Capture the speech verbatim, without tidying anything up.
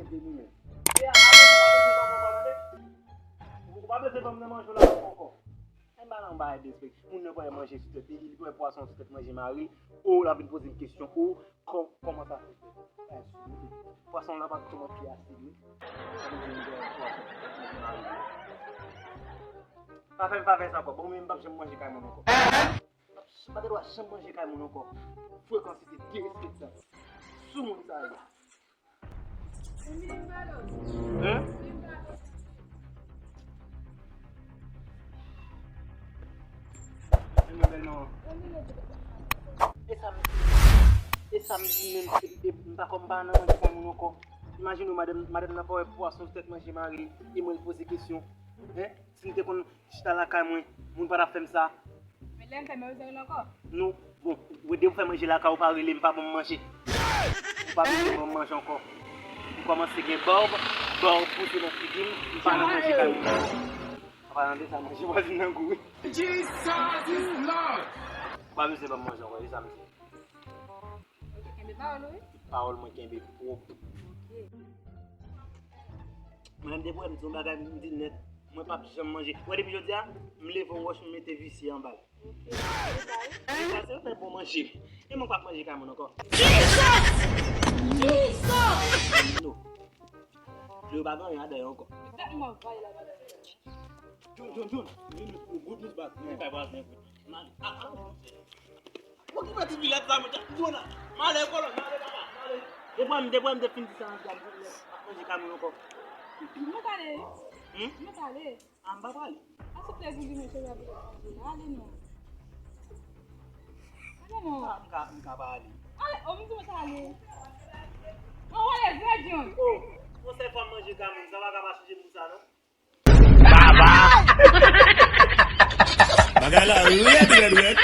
Ou pa bezwen ban m nan manje w la ankò. Ay, m pa nan bagay de respè. Moun nan pa wè manje sou tèt li, li pa wè pwason sou tèt manje mari. O, l ap vin poze m kesyon. O, kò-, kòman sa fè? Pwason la pa kòman pi asid, wi. Sa vle di m gen pwason sou tèt manje mari. Pa fè m, pa fè sa ankò. Bon, men m p ap janm manje kay moun ankò. M pa gen dwa janm manje kay moun ankò. Frekansite derespektan. Sou moun sa yo. Hein? Hein, bèl manman? E sa m, e sa m di menm, e, e, m pa kò m pa nan manje kay moun ankò. Imajine w, madanm, madanm nan pa wè pwason sou tèt manje mari li, e mwen l poze kesyon. Hein? Si m te konn chita lakay mwen, moun pa t ap fè m sa. Men lè m fè manje ankò. Non, bon, ou de ou fè manje lakay ou pa rele m, pa ban m manje. Ou pa bezwen ban m manje ankò. M kòmanse gen bòb, bòb pouse nan figi m, m pa nan manje kay moun. An palan de sa, manje vwazin nan gou wi. Jesus is Lord. Ou pa bezwen ban m manje ankò, se sa m di. Ok, kenbe pawòl ou wi. Pawòl mwen kenbe pwòp. Ok. Mwen menm depi w wè m di yon bagay, m di l nèt. Mwen p ap janm manje. Ou wè depi jodi a, m leve yon wòch, m mete visye anba l. Ok, se sa wi. E sa se fè bon manje. E mwen p ap manje kay moun ankò. Jesus! Jesus! No. Yo pa gen anyen ladan yo ankò. Exactement, va la. John, John, John. Vin, good news, bad. Mwen kay vwazen. Man, a, a. Mwen ki fè ti vilèt la, mwen te di w nan. M ale kolòn, m ale papa, m ale. Depi m, depi m te fin di sa, m ap manje kay moun ankò. Mwen t ale. Hmm? Mwen t ale. A, m pa prale. A, souple, di mwen, cheri, ap vin manje la. Ale non. Ale non. M ka, m ka, m ka pa ale. Ale, o, m di mwen t ale. An, w ale vre, John. O, yon sèl fwa m manje kay moun, sa pa ka pa chanje m pou sa, non? Baba! Bagay la rèd, rèd, rèd.